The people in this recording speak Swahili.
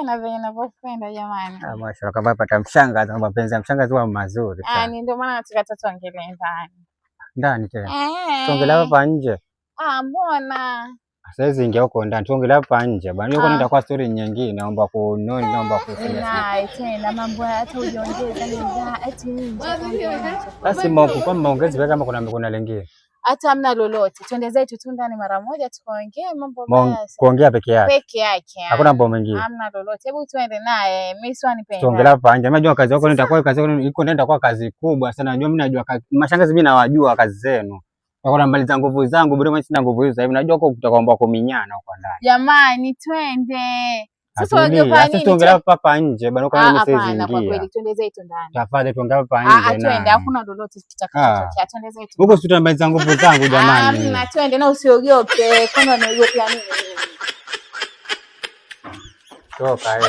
Na venye navyopenda jamani. Ah, mashallah, kama pata mshangazi, mapenzi ya mshangazi huwa mazuri sana. Ni ndio maana nataka tuongelee ndani. Ndani tena. Eh. Tuongelee hapa nje. Ah, mbona? Sasa ingia huko ndani, tuongelee hapa nje bwana. Huko Ah. nenda kwa story nyingine, naomba kunoni, naomba kufanya. Naye tena mambo hata hujaongeza ni eti nje. Basi kwa maongezi kama kuna lingine. Hata hamna lolote. Twende zetu tu ndani mara moja tukaongee mambo basi. Kuongea peke yake. Peke yake. Hakuna mambo mengine. Hamna lolote. Hebu twende naye. Mimi si wanipenda. Tuongelee hapa nje. Najua kazi yako nitakuwa kazi yako iko nenda kwa kazi kubwa sana. Najua mimi najua mashangazi mimi nawajua kazi zenu. Wako namaliza nguvu zangu, bado mimi sina nguvu hizo sasa hivi. Najua huko kutakwamba kuminyana huko ndani. Jamani, twende. Sasa Hatulie. unajua Sasa nini? tuongelee hapa hapa nje bwana, kwa nini siwezi Hapana, kwa ingia? kweli twende zetu ndani. Tafadhali tuongelee hapa Ah, nje. twende, hakuna lolote kitakachotokea. Twende zetu. Huko si tutamaliza nguvu zangu jamani. Hamna, twende na usiogope. Kwani unaogopea nini? Toka.